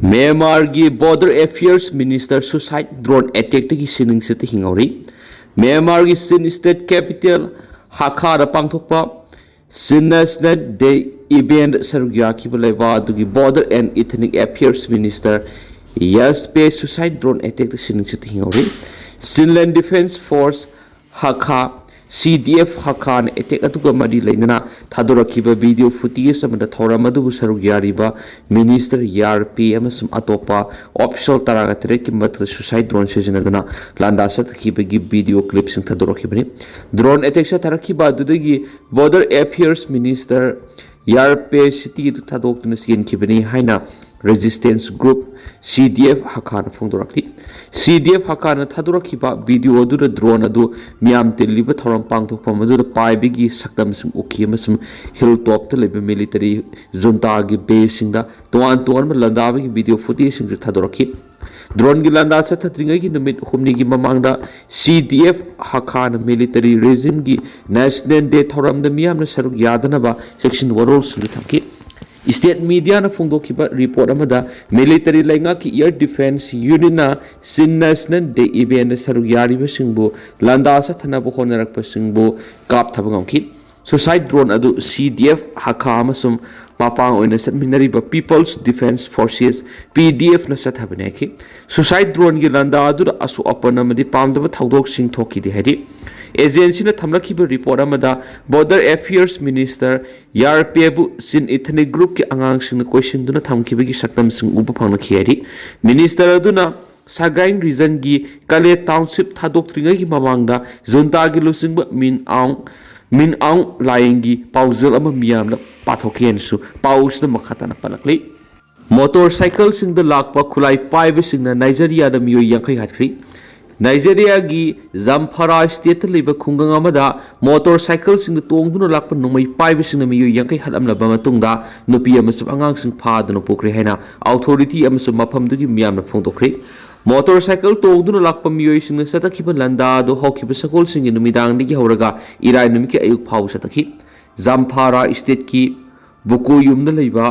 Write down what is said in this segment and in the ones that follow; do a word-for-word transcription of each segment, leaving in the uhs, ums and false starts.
ꯃ꯭ꯌꯥꯟꯃꯥꯔꯒꯤ Border Affairs Minister suicide drone attackꯇꯒꯤ ꯁꯤꯅꯤꯡꯆꯤꯠꯇ ꯍꯤꯡꯍꯧꯔꯤ꯫ ꯃ꯭ꯌꯥꯟꯃꯥꯔꯒꯤ Chin State Capital ꯍꯥꯈꯥꯗ ꯄꯥꯡꯊꯣꯛꯄ Chin National Day event ꯁꯔꯨꯛ ꯌꯥꯈꯤꯕ ꯂꯩꯕꯥꯛ ꯑꯗꯨꯒꯤ Border and Ethnic Affairs Minister ꯌꯥꯁꯄꯦ suicide drone attackꯇ ꯁꯤꯅꯤꯡꯆꯤꯠꯇ ꯍꯤꯡꯍꯧꯔꯤ꯫ Chinland Defense Force ꯍꯥꯈꯥ, C D F ꯍꯥꯈꯥꯅ attack ꯑꯗꯨꯒ ꯃꯔꯤ ꯂꯩꯅꯅ ꯊꯥꯗꯣꯔꯛꯈꯤꯕ video footage ꯑꯃꯗ ꯊꯧꯔꯝ ꯑꯗꯨꯕꯨ ꯁꯔꯨꯛ ꯌꯥꯔꯤꯕ Minister ꯌꯥꯔꯄꯦ ꯑꯃꯁꯨꯡ ꯑꯇꯣꯞꯄ official ꯇꯔꯥꯒ ꯇꯔꯦꯠꯀꯤ ꯃꯊꯛꯇ suicide drone ꯁꯤꯖꯤꯟꯅꯗꯨꯅ ꯂꯥꯟꯗꯥ ꯆꯠꯊꯈꯤꯕꯒꯤ video clipꯁꯤꯡ ꯊꯥꯗꯣꯔꯛꯈꯤꯕꯅꯤ꯫ Drone attack ꯆꯠꯊꯔꯛꯈꯤꯕ ꯑꯗꯨꯗꯒꯤ Border Affairs Minister ꯌꯥꯔꯄꯦ city ꯑꯗꯨ ꯊꯥꯗꯣꯛꯇꯨꯅ ꯆꯦꯟꯈꯤꯕꯅꯤ ꯍꯥꯏꯅ Resistance Group, C D F ꯍꯥꯈꯥꯅ ꯐꯣꯡꯗꯣꯔꯛꯂꯤ꯫ C D F ꯍꯥꯈꯥꯅ ꯊꯥꯗꯣꯔꯛꯈꯤꯕ video ꯑꯗꯨꯗ drone ꯑꯗꯨ ꯃꯤꯌꯥꯝ ꯇꯤꯜꯂꯤꯕ ꯊꯧꯔꯝ ꯄꯥꯡꯊꯣꯛꯐꯝ ꯑꯗꯨꯗ ꯄꯥꯏꯕꯒꯤ ꯁꯛꯇꯝꯁꯤꯡ ꯎꯈꯤ ꯑꯃꯁꯨꯡ hilltopꯇ ꯂꯩꯕ military juntaꯒꯤ baseꯁꯤꯡꯗ ꯇꯣꯉꯥꯟ ꯇꯣꯉꯥꯟꯕ ꯂꯥꯟꯗꯥꯕꯒꯤ video footageꯁꯤꯡꯁꯨ ꯊꯥꯗꯣꯔꯛꯈꯤ꯫ Droneꯒꯤ ꯂꯥꯟꯗꯥ ꯆꯠꯊꯗ꯭ꯔꯤꯉꯩꯒꯤ ꯅꯨꯃꯤꯠ ꯍꯨꯝꯅꯤꯒꯤ ꯃꯃꯥꯡꯗ C D F ꯍꯥꯈꯥꯅ military regimeꯒꯤ National Day ꯊꯧꯔꯝꯗ ꯃꯤꯌꯥꯝꯅ ꯁꯔꯨꯛ ꯌꯥꯗꯅꯕ ꯆꯦꯛꯁꯤꯟ ꯋꯥꯔꯣꯜꯁꯤꯡꯁꯨ ꯊꯝꯈꯤ꯫ State mediaꯅ ꯐꯣꯡꯗꯣꯛꯈꯤꯕ report ꯑꯃꯗ military ꯂꯩꯉꯥꯛꯀꯤ Air Defense Unitꯅ Chin National Day eventꯗ ꯁꯔꯨꯛ ꯌꯥꯔꯤꯕꯁꯤꯡꯕꯨ ꯂꯥꯟꯗꯥ ꯆꯠꯊꯅꯕ ꯍꯣꯠꯅꯔꯛꯄꯁꯤꯡꯕꯨ ꯀꯥꯞꯊꯕ ꯉꯝꯈꯤ꯫ Suicide drone ꯑꯗꯨ C D F ꯍꯥꯈꯥ ꯑꯃꯁꯨꯡ ꯃꯄꯥꯡ ꯑꯣꯏꯅ ꯆꯠꯃꯤꯟꯅꯔꯤꯕ People's Defense Forces, P D Fꯅ ꯆꯠꯊꯕꯅꯤ ꯍꯥꯏꯈꯤ꯫ Suicide droneꯒꯤ ꯂꯥꯟꯗꯥ ꯑꯗꯨꯗ ꯑꯁꯣꯛ ꯑꯄꯟ ꯑꯃꯗꯤ ꯄꯥꯝꯗꯕ ꯊꯧꯗꯣꯛꯁꯤꯡ ꯊꯣꯛꯈꯤꯗꯦ ꯍꯥꯏꯔꯤ꯫ Agencyꯅ ꯊꯝꯂꯛꯈꯤꯕ report ꯑꯃꯗ Border Affairs Minister ꯌꯥꯔꯄꯦꯕꯨ Chin Ethnic Groupꯀꯤ ꯑꯉꯥꯡꯁꯤꯡꯅ ꯀꯣꯏꯁꯤꯟꯗꯨꯅ ꯊꯝꯈꯤꯕꯒꯤ ꯁꯛꯇꯝꯁꯤꯡ ꯎꯕ ꯐꯪꯂꯛꯈꯤ ꯍꯥꯏꯔꯤ꯫ Minister ꯑꯗꯨꯅ Sagaing Regionꯒꯤ Kale Township ꯊꯥꯗꯣꯛꯇ꯭ꯔꯤꯉꯩꯒꯤ ꯃꯃꯥꯡꯗ juntaꯒꯤ ꯂꯨꯆꯤꯡꯕ Min Aung, Min Aung Hlaingꯒꯤ ꯄꯥꯎꯖꯦꯜ ꯑꯃ ꯃꯤꯌꯥꯝꯅ ꯄꯥꯊꯣꯛꯈꯤ ꯍꯥꯏꯅꯁꯨ ꯄꯥꯎꯁꯤꯗ ꯃꯈꯥ ꯇꯥꯅ ꯄꯜꯂꯛꯂꯤ꯫ Motorcycleꯁꯤꯡꯗ ꯂꯥꯛꯄ ꯈꯨꯠꯂꯥꯏ ꯄꯥꯏꯕꯁꯤꯡꯅ Nigeriaꯗ ꯃꯤꯑꯣꯏ ꯌꯥꯡꯈꯩ ꯍꯥꯠꯈ꯭ꯔꯤ꯫ Nigeriaꯒꯤ Zamfara stateꯇ ꯂꯩꯕ ꯈꯨꯡꯒꯪ ꯑꯃꯗ motorcycleꯁꯤꯡꯗ ꯇꯣꯡꯗꯨꯅ ꯂꯥꯛꯄ ꯅꯣꯡꯃꯩ ꯄꯥꯏꯕꯁꯤꯡꯅ ꯃꯤꯑꯣꯏ ꯌꯥꯡꯈꯩ ꯍꯥꯠꯂꯝꯂꯕ ꯃꯇꯨꯡꯗ ꯅꯨꯄꯤ ꯑꯃꯁꯨꯡ ꯑꯉꯥꯡꯁꯤꯡ ꯐꯥꯗꯨꯅ ꯄꯨꯈ꯭ꯔꯦ ꯍꯥꯏꯅ authority ꯑꯃꯁꯨꯡ ꯃꯐꯝꯗꯨꯒꯤ ꯃꯤꯌꯥꯝꯅ ꯐꯣꯡꯗꯣꯛꯈ꯭ꯔꯦ꯫ Motorcycle ꯇꯣꯡꯗꯨꯅ ꯂꯥꯛꯄ ꯃꯤꯑꯣꯏꯁꯤꯡꯅ ꯆꯠꯊꯈꯤꯕ ꯂꯥꯟꯗꯥ ꯑꯗꯨ ꯍꯧꯈꯤꯕ ꯁꯒꯣꯜꯁꯦꯟꯒꯤ ꯅꯨꯃꯤꯗꯥꯡꯗꯒꯤ ꯍꯧꯔꯒ ꯏꯔꯥꯏ ꯅꯨꯃꯤꯠꯀꯤ ꯑꯌꯨꯛ ꯐꯥꯎꯕ ꯆꯠꯊꯈꯤ꯫ Zamfara stateꯀꯤ ꯕꯨꯀꯣꯌꯨꯝꯗ ꯂꯩꯕ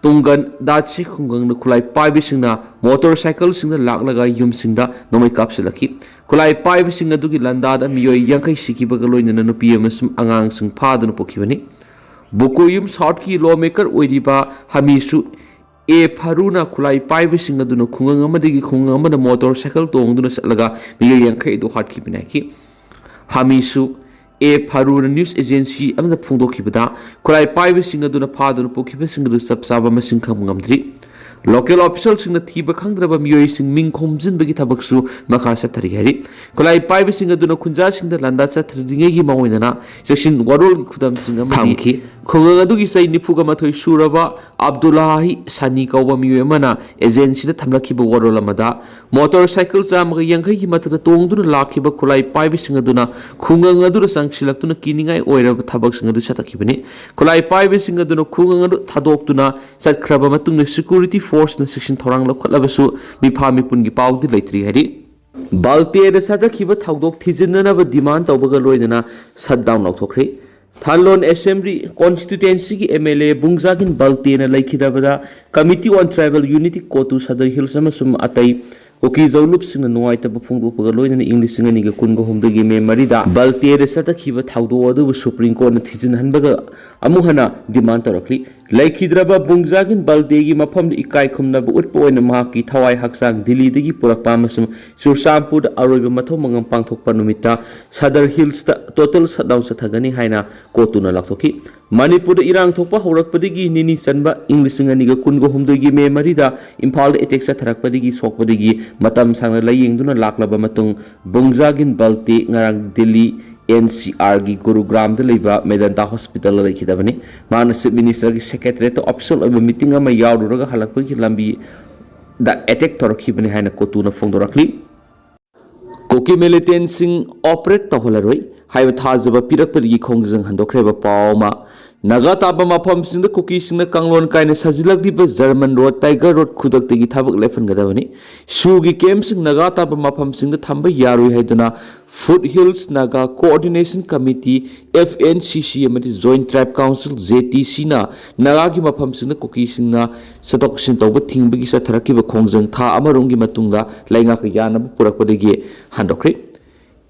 ꯇꯨꯡꯒꯟ ꯗꯥꯠꯁꯤ ꯈꯨꯡꯒꯪꯗ ꯈꯨꯠꯂꯥꯏ ꯄꯥꯏꯕꯁꯤꯡꯅ ꯃꯣꯇꯣꯔ ꯁꯥꯏꯀꯜꯁꯤꯡꯗ ꯂꯥꯛꯂꯒ ꯌꯨꯝꯁꯤꯡꯗ ꯅꯣꯡꯃꯩ ꯀꯥꯞꯁꯤꯜꯂꯛꯈꯤ꯫ ꯈꯨꯠꯂꯥꯏ ꯄꯥꯏꯕꯁꯤꯡ ꯑꯗꯨꯒꯤ ꯂꯥꯟꯗꯥꯗ ꯃꯤꯑꯣꯏ ꯌꯥꯡꯈꯩ ꯁꯤꯈꯤꯕꯒ ꯂꯣꯏꯅꯅ ꯅꯨꯄꯤ ꯑꯃꯁꯨꯡ ꯑꯉꯥꯡꯁꯤꯡ ꯐꯥꯗꯨꯅ ꯄꯨꯈꯤꯕꯅꯤ꯫ ꯕꯨꯀꯣꯌꯨꯝ ꯁꯥꯎꯠꯀꯤ ꯂꯣ ꯃꯦꯀꯔ ꯑꯣꯏꯔꯤꯕ ꯍꯃꯤꯁꯨ ꯑꯦ ꯐꯔꯨꯅ ꯈꯨꯠꯂꯥꯏ ꯄꯥꯏꯕꯁꯤꯡ ꯑꯗꯨꯅ ꯈꯨꯡꯒꯪ ꯑꯃꯗꯒꯤ ꯈꯨꯡꯒꯪ ꯑꯃꯗ ꯃꯣꯇꯣꯔ ꯁꯥꯏꯀꯜ ꯇꯣꯡꯗꯨꯅ ꯆꯠꯂꯒ ꯃꯤꯑꯣꯏ ꯌꯥꯡꯈꯩ ꯑꯗꯨ ꯍꯥꯠꯈꯤꯕꯅꯤ ꯍꯥꯏꯈꯤ꯫ ꯍꯃꯤꯁꯨ ꯑꯦ ꯐꯔꯨꯅ ꯅ꯭ꯌꯨꯁ ꯑꯦꯖꯦꯟꯁꯤ ꯑꯃꯗ ꯐꯣꯡꯗꯣꯛꯈꯤꯕꯗ, ꯈꯨꯠꯂꯥꯏ ꯄꯥꯏꯕꯁꯤꯡ ꯑꯗꯨꯅ ꯐꯥꯗꯨꯅ ꯄꯨꯈꯤꯕꯁꯤꯡ ꯑꯗꯨ ꯆꯞ ꯆꯥꯕ ꯃꯁꯤꯡ ꯈꯪꯕ ꯉꯝꯗ꯭ꯔꯤ꯫ ꯂꯣꯀꯦꯜ ꯑꯣꯐꯤꯁꯤꯌꯦꯜꯁꯤꯡꯅ ꯊꯤꯕ ꯈꯪꯗ꯭ꯔꯕ ꯃꯤꯑꯣꯏꯁꯤꯡ ꯃꯤꯡ ꯈꯣꯝꯖꯤꯟꯕꯒꯤ ꯊꯕꯛꯁꯨ ꯃꯈꯥ ꯆꯠꯊꯔꯤ ꯍꯥꯏꯔꯤ꯫ ꯈꯨꯠꯂꯥꯏ ꯄꯥꯏꯕꯁꯤꯡ ꯑꯗꯨꯅ ꯈꯨꯟꯖꯥꯁꯤꯡꯗ ꯂꯥꯟꯗꯥ ꯆꯠꯊꯔꯤꯉꯩꯒꯤ ꯃꯑꯣꯡꯗꯅ ꯆꯦꯛꯁꯤꯟ ꯋꯥꯔꯣꯜꯒꯤ ꯈꯨꯗꯝꯁꯤꯡ ꯑꯃꯗꯤ ꯊꯝꯈꯤ꯫ ꯈꯨꯡꯒꯪ ꯑꯗꯨꯒꯤ ꯆꯍꯤ ꯅꯤꯐꯨꯒ ꯃꯥꯊꯣꯏ ꯁꯨꯔꯕ ꯑꯕꯗꯨꯜꯂꯥꯍꯤ ꯁꯥꯅꯤ ꯀꯧꯕ ꯃꯤꯑꯣꯏ ꯑꯃꯅ ꯑꯦꯖꯦꯟꯁꯤꯗ ꯊꯝꯂꯛꯈꯤꯕ ꯋꯥꯔꯣꯜ ꯑꯃꯗ, ꯃꯣꯇꯣꯔ ꯁꯥꯏꯀꯜ ꯆꯥꯝꯃꯒ ꯌꯥꯡꯈꯩꯒꯤ ꯃꯊꯛꯇ ꯇꯣꯡꯗꯨꯅ ꯂꯥꯛꯈꯤꯕ ꯈꯨꯠꯂꯥꯏ ꯄꯥꯏꯕꯁꯤꯡ ꯑꯗꯨꯅ ꯈꯨꯡꯒꯪ ꯑꯗꯨꯗ ꯆꯪꯁꯤꯜꯂꯛꯇꯨꯅ ꯀꯤꯅꯤꯡꯉꯥꯏ ꯑꯣꯏꯔꯕ ꯊꯕꯛꯁꯤꯡ ꯑꯗꯨ ꯆꯠꯊꯈꯤꯕꯅꯤ꯫ ꯈꯨꯠꯂꯥꯏ ꯄꯥꯏꯕꯁꯤꯡ ꯑꯗꯨꯅ ꯈꯨꯡꯒꯪ ꯑꯗꯨ ꯊꯥꯗꯣꯛꯇꯨꯅ ꯆꯠꯈ꯭ꯔꯕ ꯃꯇꯨꯡꯗ ꯁꯦꯀ꯭ꯌꯨꯔꯤꯇꯤ ꯐꯣꯔꯁꯅ ꯆꯦꯛꯁꯤꯟ ꯊꯧꯔꯥꯡ ꯂꯧꯈꯠꯂꯕꯁꯨ ꯃꯤꯐꯥ ꯃꯤꯄꯨꯟꯒꯤ ꯄꯥꯎꯗꯤ ꯂꯩꯇ꯭ꯔꯤ ꯍꯥꯏꯔꯤ꯫ ꯕꯜꯇꯦꯗ ꯆꯠꯊꯈꯤꯕ ꯊꯧꯗꯣꯛ ꯊꯤꯖꯤꯟꯅꯅꯕ ꯗꯤꯃꯥꯟ ꯇꯧꯕꯒ ꯂꯣꯏꯅꯅ ꯁꯠ ꯗꯥꯎꯟ ꯂꯥꯎꯊꯣꯛꯈ꯭ꯔꯦ꯫ ꯊꯥꯟꯂꯣꯟ ꯑꯦꯁꯦꯝꯕ꯭ꯂꯤ ꯀꯣꯟꯁꯇꯤꯇ꯭ꯋꯦꯟꯁꯤꯒꯤ ꯑꯦꯝ ꯑꯦꯜ ꯑꯦ ꯕꯨꯡꯖꯥꯒꯤꯟ ꯕꯜꯇꯦꯅ ꯂꯩꯈꯤꯗꯕꯗ Committee on Tribal Unity COTU Sadar hills ꯑꯃꯁꯨꯡ ꯑꯇꯩ ꯀꯨꯀꯤ ꯖꯧꯂꯨꯞꯁꯤꯡꯅ ꯅꯨꯡꯉꯥꯏꯇꯕ ꯐꯣꯡꯗꯣꯛꯄꯒ ꯂꯣꯏꯅꯅ ꯏꯪ ꯂꯤꯁꯤꯡ ꯑꯅꯤꯒ ꯀꯨꯟꯒ ꯍꯨꯝꯗꯣꯏꯒꯤ ꯃꯦ ꯃꯔꯤꯗ ꯕꯜꯇꯦꯗ ꯆꯠꯊꯈꯤꯕ ꯊꯧꯗꯣꯛ ꯑꯗꯨꯕꯨ ꯁꯨꯄ꯭ꯔꯤꯝ ꯀꯣꯔꯠꯅ ꯊꯤꯖꯤꯟꯍꯟꯕꯒ ꯑꯃꯨꯛ ꯍꯟꯅ ꯗꯤꯃꯥꯟ ꯇꯧꯔꯛꯂꯤ꯫ ꯂꯩꯈꯤꯗ꯭ꯔꯕ ꯕꯨꯡꯖꯥꯒꯤꯟ ꯕꯜꯇꯦꯒꯤ ꯃꯐꯝꯗ ꯏꯀꯥꯏ ꯈꯨꯝꯅꯕ ꯎꯠꯄ ꯑꯣꯏꯅ ꯃꯍꯥꯛꯀꯤ ꯊꯋꯥꯏ ꯍꯛꯆꯥꯡ ꯗꯤꯜꯂꯤꯗꯒꯤ ꯄꯨꯔꯛꯄ ꯑꯃꯁꯨꯡ ꯆꯨꯔꯆꯥꯟꯄꯨꯔꯗ ꯑꯔꯣꯏꯕ ꯃꯊꯧ ꯃꯉꯝ ꯄꯥꯡꯊꯣꯛꯄ ꯅꯨꯃꯤꯠꯇ ꯁꯗꯔ ꯍꯤꯜꯁꯇ ꯇꯣꯇꯦꯜ ꯁꯠꯗꯥꯎꯟ ꯆꯠꯊꯒꯅꯤ ꯍꯥꯏꯅ ꯀꯣꯇꯨꯅ ꯂꯥꯎꯊꯣꯛꯈꯤ꯫ ꯃꯅꯤꯄꯨꯔꯗ ꯏꯔꯥꯡ ꯊꯣꯛꯄ ꯍꯧꯔꯛꯄꯗꯒꯤ ꯅꯤꯅꯤ ꯆꯟꯕ ꯏꯪ ꯂꯤꯁꯤꯡ ꯑꯅꯤꯒ ꯀꯨꯟꯒ ꯍꯨꯝꯗꯣꯏꯒꯤ ꯃꯦ ꯃꯔꯤꯗ ꯏꯝꯐꯥꯜꯗ ꯑꯦꯇꯦꯛ ꯆꯠꯊꯔꯛꯄꯗꯒꯤ ꯁꯣꯛꯄꯗꯒꯤ ꯃꯇꯝ ꯁꯥꯡꯅ ꯂꯥꯏꯌꯦꯡꯗꯨꯅ ꯂꯥꯛꯂꯕ ꯃꯇꯨꯡ ꯕꯨꯡꯖꯥꯒꯤꯟ ꯕꯜꯇꯦ ꯉꯔꯥꯡ ꯗꯤꯜꯂꯤ ꯑꯦꯟ ꯁꯤ ꯑꯥꯔꯒꯤ ꯒꯨꯔꯨꯒ꯭ꯔꯥꯝꯗ ꯂꯩꯕ ꯃꯦꯗꯟꯇꯥ ꯍꯣꯁꯄꯤꯇꯥꯜꯗ ꯂꯩꯈꯤꯗꯕꯅꯤ꯫ ꯃꯍꯥꯛꯅ ꯆꯤꯐ ꯃꯤꯅꯤꯁꯇꯔꯒꯤ ꯁꯦꯀ꯭ꯔꯦꯇꯔꯤꯌꯦꯠꯇ ꯑꯣꯐꯤꯁꯤꯌꯦꯜ ꯑꯣꯏꯕ ꯃꯤꯇꯤꯡ ꯑꯃ ꯌꯥꯎꯔꯨꯔꯒ ꯍꯜꯂꯛꯄꯒꯤ ꯂꯝꯕꯤꯗ ꯑꯦꯇꯦꯛ ꯇꯧꯔꯛꯈꯤꯕꯅꯤ ꯍꯥꯏꯅ ꯀꯣꯇꯨꯅ ꯐꯣꯡꯗꯣꯔꯛꯂꯤ꯫ ꯀꯨꯀꯤ ꯃꯤꯂꯤꯇꯦꯟꯁꯤꯡ ꯑꯣꯄꯔꯦꯠ ꯇꯧꯍꯜꯂꯔꯣꯏ ꯍꯥꯏꯕ ꯊꯥꯖꯕ ꯄꯤꯔꯛꯄꯗꯒꯤ ꯈꯣꯡꯖꯪ ꯍꯟꯗꯣꯛꯈ꯭ꯔꯦ ꯍꯥꯏꯕ ꯄꯥꯎ ꯑꯃ ꯅꯥꯒꯥ ꯇꯥꯕ ꯃꯐꯝꯁꯤꯡꯗ ꯀꯨꯀꯤꯁꯤꯡꯅ ꯀꯥꯡꯂꯣꯟ ꯀꯥꯏꯅ ꯁꯥꯖꯤꯜꯂꯛꯂꯤꯕ ꯖꯔꯃꯟ ꯔꯣꯗ, ꯇꯥꯏꯒꯔ ꯔꯣꯗ ꯈꯨꯗꯛꯇꯒꯤ ꯊꯕꯛ ꯂꯦꯞꯍꯟꯒꯗꯕꯅꯤ꯫ ꯁꯨꯒꯤ ꯀꯦꯝꯞꯁꯤꯡ ꯅꯥꯒꯥ ꯇꯥꯕ ꯃꯐꯝꯁꯤꯡꯗ ꯊꯝꯕ ꯌꯥꯔꯣꯏ ꯍꯥꯏꯗꯨꯅ foot hills Naga coordination committee, F N C C, ꯑꯃꯗꯤ joint tribe council, J T ꯁꯤꯅ ꯅꯥꯒꯥꯒꯤ ꯃꯐꯝꯁꯤꯡꯗ ꯀꯨꯀꯤꯁꯤꯡꯅ ꯆꯠꯊꯣꯛ ꯆꯠꯁꯤꯟ ꯇꯧꯕ ꯊꯤꯡꯕꯒꯤ ꯆꯠꯊꯔꯛꯈꯤꯕ ꯈꯣꯡꯖꯪ ꯊꯥ ꯑꯃꯔꯣꯝꯒꯤ ꯃꯇꯨꯡꯗ ꯂꯩꯉꯥꯛꯀ ꯌꯥꯅꯕ ꯄꯨꯔꯛꯄꯗꯒꯤ ꯍꯟꯗꯣꯛꯈ꯭ꯔꯦ꯫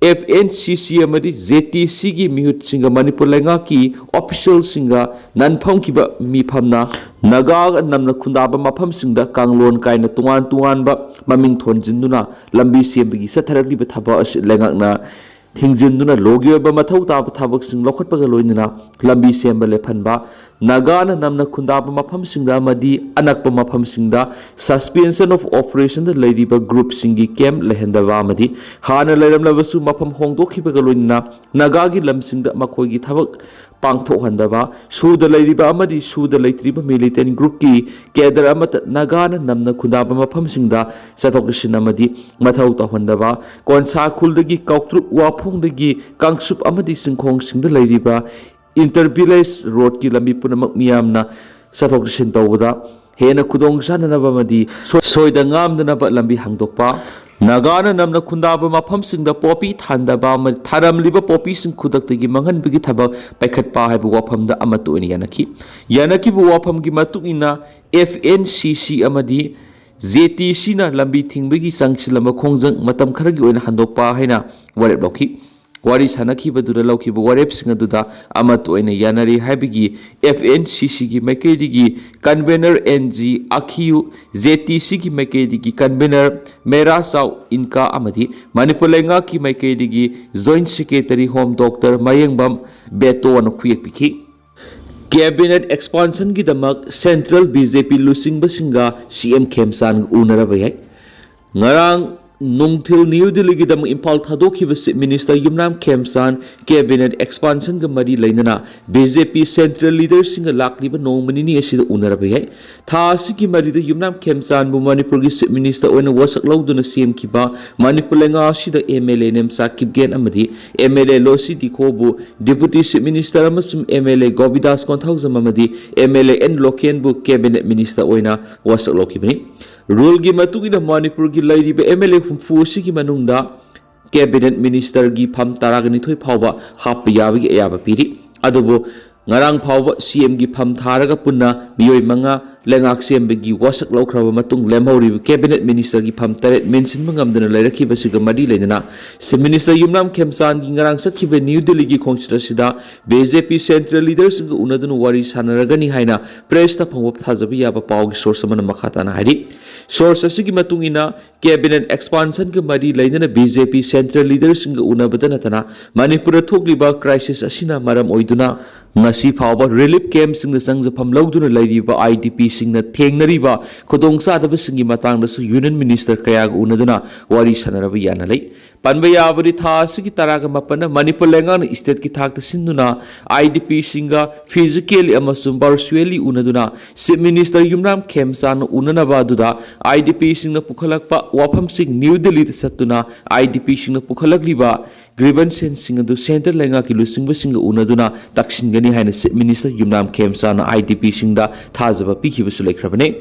ꯑꯦꯐ ꯑꯦꯟ ꯁꯤ ꯁꯤ ꯑꯃꯗꯤ ꯖꯦ ꯇꯤ ꯁꯤꯒꯤ ꯃꯤꯍꯨꯠꯁꯤꯡꯒ ꯃꯅꯤꯄꯨꯔ ꯂꯩꯉꯥꯛꯀꯤ ꯑꯣꯐꯤꯁꯤꯌꯦꯜꯁꯤꯡꯒ ꯅꯟꯐꯝꯈꯤꯕ ꯃꯤꯐꯝꯅ ꯅꯥꯒꯥꯒ ꯅꯝꯅ ꯈꯨꯟꯗꯥꯕ ꯃꯐꯝꯁꯤꯡꯗ ꯀꯥꯡꯂꯣꯟ ꯀꯥꯏꯅ ꯇꯣꯉꯥꯟ ꯇꯣꯉꯥꯟꯕ ꯃꯃꯤꯡ ꯊꯣꯟꯖꯤꯟꯗꯨꯅ ꯂꯝꯕꯤ ꯁꯦꯝꯕꯒꯤ ꯆꯠꯊꯔꯛꯂꯤꯕ ꯊꯕꯛ ꯑꯁꯤ ꯂꯩꯉꯥꯛꯅ ꯊꯤꯡꯖꯤꯟꯗꯨꯅ ꯂꯣꯒꯤ ꯑꯣꯏꯕ ꯃꯊꯧ ꯇꯥꯕ ꯊꯕꯛꯁꯤꯡ ꯂꯧꯈꯠꯄꯒ ꯂꯣꯏꯅꯅ ꯂꯝꯕꯤ ꯁꯦꯝꯕ ꯂꯦꯞꯍꯟꯕ, ꯅꯥꯒꯥꯅ ꯅꯝꯅ ꯈꯨꯟꯗꯥꯕ ꯃꯐꯝꯁꯤꯡꯗ ꯑꯃꯗꯤ ꯑꯅꯛꯄ ꯃꯐꯝꯁꯤꯡꯗ suspension of operationꯗ ꯂꯩꯔꯤꯕ ꯒ꯭ꯔꯨꯞꯁꯤꯡꯒꯤ ꯀꯦꯝꯞ ꯂꯩꯍꯟꯗꯕ ꯑꯃꯗꯤ ꯍꯥꯟꯅ ꯂꯩꯔꯝꯂꯕꯁꯨ ꯃꯐꯝ ꯍꯣꯡꯗꯣꯛꯈꯤꯕꯒ ꯂꯣꯏꯅꯅ ꯅꯥꯒꯥꯒꯤ ꯂꯝꯁꯤꯡꯗ ꯃꯈꯣꯏꯒꯤ ꯊꯕꯛ ꯄꯥꯡꯊꯣꯛꯍꯟꯗꯕ, ꯁꯨꯗ ꯂꯩꯔꯤꯕ ꯑꯃꯗꯤ ꯁꯨꯗ ꯂꯩꯇ꯭ꯔꯤꯕ ꯃꯤꯂꯤꯇꯦꯟ ꯒ꯭ꯔꯨꯞꯀꯤ ꯀꯦꯗꯔ ꯑꯃꯠꯇ ꯅꯥꯒꯥꯅ ꯅꯝꯅ ꯈꯨꯟꯗꯥꯕ ꯃꯐꯝꯁꯤꯡꯗ ꯆꯠꯊꯣꯛ ꯆꯠꯁꯤꯟ ꯑꯃꯗꯤ ꯃꯊꯧ ꯇꯧꯍꯟꯗꯕ, ꯀꯣꯟꯁꯥ ꯈꯨꯜꯗꯒꯤ ꯀꯥꯎꯇ꯭ꯔꯨꯛ ꯋꯥꯐꯣꯡꯗꯒꯤ ꯀꯥꯡꯆꯨꯞ ꯑꯃꯗꯤ ꯆꯤꯡꯈꯣꯡꯁꯤꯡꯗ ꯂꯩꯔꯤꯕ ꯏꯟꯇꯔ ꯚꯤꯂꯦꯖ ꯔꯣꯗꯀꯤ ꯂꯝꯕꯤ ꯄꯨꯝꯅꯃꯛ ꯃꯤꯌꯥꯝꯅ ꯆꯠꯊꯣꯛ ꯆꯠꯁꯤꯟ ꯇꯧꯕꯗ ꯍꯦꯟꯅ ꯈꯨꯗꯣꯡ ꯆꯥꯅꯅꯕ ꯑꯃꯗꯤ ꯁꯣꯏ-, ꯁꯣꯏꯗ ꯉꯥꯝꯗꯅꯕ ꯂꯝꯕꯤ ꯍꯥꯡꯗꯣꯛꯄ, ꯅꯥꯒꯥꯅ ꯅꯝꯅ ꯈꯨꯟꯗꯥꯕ ꯃꯐꯝꯁꯤꯡꯗ ꯄꯣꯄꯤ ꯊꯥꯟꯗꯕ ꯑꯃꯗꯤ ꯊꯥꯔꯝꯂꯤꯕ ꯄꯣꯄꯤꯁꯤꯡ ꯈꯨꯗꯛꯇꯒꯤ ꯃꯥꯡꯍꯟꯕꯒꯤ ꯊꯕꯛ ꯄꯥꯏꯈꯠꯄ ꯍꯥꯏꯕ ꯋꯥꯐꯝꯗ ꯑꯃꯠꯇ ꯑꯣꯏꯅ ꯌꯥꯅꯈꯤ꯫ ꯌꯥꯅꯈꯤꯕ ꯋꯥꯐꯝꯒꯤ ꯃꯇꯨꯡ ꯏꯟꯅ ꯑꯦꯐ ꯑꯦꯟ ꯁꯤ ꯁꯤ ꯑꯃꯗꯤ ꯖꯦ ꯇꯤ ꯁꯤꯅ ꯂꯝꯕꯤ ꯊꯤꯡꯕꯒꯤ ꯆꯪꯁꯤꯜꯂꯝꯕ ꯈꯣꯡꯖꯪ ꯃꯇꯝ ꯈꯔꯒꯤ ꯑꯣꯏꯅ ꯍꯟꯗꯣꯛꯄ ꯍꯥꯏꯅ ꯋꯥꯔꯦꯞ ꯂꯧꯈꯤ꯫ ꯋꯥꯔꯤ ꯁꯥꯅꯈꯤꯕꯗꯨꯗ ꯂꯧꯈꯤꯕ ꯋꯥꯔꯦꯞꯁꯤꯡ ꯑꯗꯨꯗ ꯑꯃꯠꯇ ꯑꯣꯏꯅ ꯌꯥꯅꯔꯤ ꯍꯥꯏꯕꯒꯤ ꯑꯦꯐ ꯑꯦꯟ ꯁꯤ ꯁꯤꯒꯤ ꯃꯥꯏꯀꯩꯗꯒꯤ convenor N G Akhiyu, J T ꯁꯤꯒꯤ ꯃꯥꯏꯀꯩꯗꯒꯤ ꯀꯟꯚꯦꯅꯔ ꯃꯦꯔꯥ ꯆꯥꯎ ꯏꯟꯀꯥ ꯑꯃꯗꯤ ꯃꯅꯤꯄꯨꯔ ꯂꯩꯉꯥꯛꯀꯤ ꯃꯥꯏꯀꯩꯗꯒꯤ ꯖꯣꯏꯟꯠ ꯁꯦꯀ꯭ꯔꯦꯇꯔꯤ ꯍꯣꯝ ꯗꯣꯛꯇꯔ ꯃꯌꯦꯡꯕꯝ ꯕꯦꯇꯣꯅ ꯈꯨꯌꯦꯛ ꯄꯤꯈꯤ꯫ ꯀꯦꯕꯤꯅꯦꯠ ꯑꯦꯛꯁꯄꯥꯟꯁꯟꯒꯤꯗꯃꯛ ꯁꯦꯟꯇ꯭ꯔꯦꯜ ꯕꯤ ꯖꯦ ꯄꯤ ꯂꯨꯆꯤꯡꯕꯁꯤꯡꯒ ꯁꯤ ꯑꯦꯝ ꯈꯦꯝꯆꯥꯟꯒ ꯎꯅꯔꯕ ꯌꯥꯏ꯫ ꯉꯔꯥꯡ ꯅꯨꯡꯊꯤꯜ ꯅ꯭ꯌꯨ ꯗꯤꯜꯂꯤꯒꯤꯗꯃꯛ ꯏꯝꯐꯥꯜ ꯊꯥꯗꯣꯛꯈꯤꯕ ꯆꯤꯐ ꯃꯤꯅꯤꯁꯇꯔ ꯌꯨꯝꯅꯥꯝ ꯈꯦꯝꯆꯥꯟ ꯀꯦꯕꯤꯅꯦꯠ ꯑꯦꯛꯁꯄꯥꯟꯁꯟꯒ ꯃꯔꯤ ꯂꯩꯅꯅ ꯕꯤ ꯖꯦ ꯄꯤ ꯁꯦꯟꯇ꯭ꯔꯦꯜ ꯂꯤꯗꯔꯁꯤꯡꯒ ꯂꯥꯛꯂꯤꯕ ꯅꯣꯡꯃ ꯅꯤꯅꯤ ꯑꯁꯤꯗ ꯎꯅꯔꯕ ꯌꯥꯏ꯫ ꯊꯥ ꯑꯁꯤꯒꯤ ꯃꯔꯤꯗ ꯌꯨꯝꯅꯥꯝ ꯈꯦꯝꯆꯥꯟꯕꯨ ꯃꯅꯤꯄꯨꯔꯒꯤ ꯆꯤꯐ ꯃꯤꯅꯤꯁꯇꯔ ꯑꯣꯏꯅ ꯋꯥꯁꯛ ꯂꯧꯗꯨꯅ ꯁꯦꯝꯈꯤꯕ ꯃꯅꯤꯄꯨꯔ ꯂꯩꯉꯥꯛ ꯑꯁꯤꯗ M L A Nemcha Kipgen ꯑꯃꯗꯤ ꯑꯦꯝ ꯑꯦꯜ ꯑꯦ ꯂꯣꯁꯤ ꯗꯤꯈꯣꯕꯨ ꯗꯤꯄꯨꯇꯤ ꯆꯤꯐ ꯃꯤꯅꯤꯁꯇꯔ ꯑꯃꯁꯨꯡ M L A Govindas Konthoujam ꯑꯃꯗꯤ ꯑꯦꯝ ꯑꯦꯜ ꯑꯦ ꯑꯦꯟ ꯂꯣꯀꯦꯟꯕꯨ ꯀꯦꯕꯤꯅꯦꯠ ꯃꯤꯅꯤꯁꯇꯔ ꯑꯣꯏꯅ ꯋꯥꯁꯛ ꯂꯧꯈꯤꯕꯅꯤ꯫ ꯔꯨꯜꯒꯤ ꯃꯇꯨꯡ ꯏꯟꯅ ꯃꯅꯤꯄꯨꯔꯒꯤ ꯂꯩꯔꯤꯕ ꯑꯦꯝ ꯑꯦꯜ ꯑꯦ ꯍꯨꯝꯐꯨ ꯑꯁꯤꯒꯤ ꯃꯅꯨꯡꯗ ꯀꯦꯕꯤꯅꯦꯠ ꯃꯤꯅꯤꯁꯇꯔꯒꯤ ꯐꯝ ꯇꯔꯥꯒ ꯅꯤꯊꯣꯏ ꯐꯥꯎꯕ ꯍꯥꯞꯄ ꯌꯥꯕꯒꯤ ꯑꯌꯥꯕ ꯄꯤꯔꯤ꯫ ꯑꯗꯨꯕꯨ ꯉꯔꯥꯡ ꯐꯥꯎꯕ ꯁꯤ ꯑꯦꯝꯒꯤ ꯐꯝ ꯊꯥꯔꯒ ꯄꯨꯟꯅ ꯃꯤꯑꯣꯏ ꯃꯉꯥ ꯂꯩꯉꯥꯛ ꯁꯦꯝꯕꯒꯤ ꯋꯥꯁꯛ ꯂꯧꯈ꯭ꯔꯕ ꯃꯇꯨꯡ ꯂꯦꯝꯍꯧꯔꯤꯕ ꯀꯦꯕꯤꯅꯦꯠ ꯃꯤꯅꯤꯁꯇꯔꯒꯤ ꯐꯝ ꯇꯔꯦꯠ ꯃꯦꯟꯁꯤꯟꯕ ꯉꯝꯗꯅ ꯂꯩꯔꯛꯈꯤꯕꯁꯤꯒ ꯃꯔꯤ ꯂꯩꯅꯅ ꯆꯤꯐ ꯃꯤꯅꯤꯁꯇꯔ ꯌꯨꯝꯅꯥꯝ ꯈꯦꯝꯆꯥꯟꯒꯤ ꯉꯔꯥꯡ ꯆꯠꯈꯤꯕ ꯅ꯭ꯌꯨ ꯗꯤꯜꯂꯤꯒꯤ ꯈꯣꯡꯆꯠ ꯑꯁꯤꯗ ꯕꯤ ꯖꯦ ꯄꯤ ꯁꯦꯟꯇ꯭ꯔꯦꯜ ꯂꯤꯗꯔꯁꯤꯡꯒ ꯎꯅꯗꯨꯅ ꯋꯥꯔꯤ ꯁꯥꯟꯅꯔꯒꯅꯤ ꯍꯥꯏꯅ ꯄ꯭ꯔꯦꯁꯇ ꯐꯪꯕ ꯊꯥꯖꯕ ꯌꯥꯕ ꯄꯥꯎꯒꯤ ꯁꯣꯔꯁ ꯑꯃꯅ ꯃꯈꯥ ꯇꯥꯅ ꯍꯥꯏꯔꯤ꯫ ꯁꯣꯔꯁ ꯑꯁꯤꯒꯤ ꯃꯇꯨꯡ ꯏꯟꯅ, ꯀꯦꯕꯤꯅꯦꯠ ꯑꯦꯛꯁꯄꯥꯟꯁꯟꯒ ꯃꯔꯤ ꯂꯩꯅꯅ ꯕꯤ ꯖꯦ ꯄꯤ ꯁꯦꯟꯇ꯭ꯔꯦꯜ ꯂꯤꯗꯔꯁꯤꯡꯒ ꯎꯅꯕꯗ ꯅꯠꯇꯅ ꯃꯅꯤꯄꯨꯔꯗ ꯊꯣꯛꯂꯤꯕ ꯀ꯭ꯔꯥꯏꯁꯤꯁ ꯑꯁꯤꯅ ꯃꯔꯝ ꯑꯣꯏꯗꯨꯅ ꯉꯁꯤ ꯐꯥꯎꯕ ꯔꯤꯂꯤꯐ ꯀꯦꯝꯞꯁꯤꯡꯗ ꯆꯪꯖꯐꯝ ꯂꯧꯗꯨꯅ ꯂꯩꯔꯤꯕ ꯑꯥꯏ ꯗꯤ ꯄꯤꯁꯤꯡꯅ ꯊꯦꯡꯅꯔꯤꯕ ꯈꯨꯗꯣꯡꯆꯥꯗꯕꯁꯤꯡꯒꯤ ꯃꯇꯥꯡꯗꯁꯨ ꯌꯨꯅꯤꯌꯟ ꯃꯤꯅꯤꯁꯇꯔ ꯀꯌꯥꯒ ꯎꯅꯗꯨꯅ ꯋꯥꯔꯤ ꯁꯥꯟꯅꯔꯕ ꯌꯥꯅ ꯂꯩ꯫ ꯄꯟꯕ ꯌꯥꯕꯗꯤ, ꯊꯥ ꯑꯁꯤꯒꯤ ꯇꯔꯥꯒ ꯃꯥꯄꯟꯗ ꯃꯅꯤꯄꯨꯔ ꯂꯩꯉꯥꯛꯅ ꯏꯁꯇꯦꯠꯀꯤ ꯊꯥꯛꯇ ꯁꯤꯟꯗꯨꯅ ꯑꯥꯏ ꯗꯤ ꯄꯤꯁꯤꯡꯒ ꯐꯤꯖꯤꯀꯦꯜꯂꯤ ꯑꯃꯁꯨꯡ ꯚꯔꯆꯨꯋꯦꯜꯂꯤ ꯎꯅꯗꯨꯅ ꯆꯤꯐ ꯃꯤꯅꯤꯁꯇꯔ ꯌꯨꯝꯅꯥꯝ ꯈꯦꯝꯆꯥꯟꯅ ꯎꯅꯅꯕ ꯑꯗꯨꯗ ꯑꯥꯏ ꯗꯤ ꯄꯤꯁꯤꯡꯅ ꯄꯨꯈꯠꯂꯛꯄ ꯋꯥꯐꯝꯁꯤꯡ ꯅ꯭ꯌꯨ ꯗꯤꯜꯂꯤꯗ ꯆꯠꯇꯨꯅ ꯑꯥꯏ ꯗꯤ ꯄꯤꯁꯤꯡꯅ ꯄꯨꯈꯠꯂꯛꯂꯤꯕ ꯒ꯭ꯔꯤꯚꯟꯁꯦꯟꯁꯁꯤꯡ ꯑꯗꯨ ꯁꯦꯟꯇꯔ ꯂꯩꯉꯥꯛꯀꯤ ꯂꯨꯆꯤꯡꯕꯁꯤꯡꯒ ꯎꯅꯗꯨꯅ ꯇꯛꯁꯤꯟꯒꯅꯤ ꯍꯥꯏꯅ chief minister Yumnam ꯈꯦꯝꯆꯥꯟꯅ I D ꯄꯤꯁꯤꯡꯗ ꯊꯥꯖꯕ ꯄꯤꯈꯤꯕꯁꯨ ꯂꯩꯈ꯭ꯔꯕꯅꯤ꯫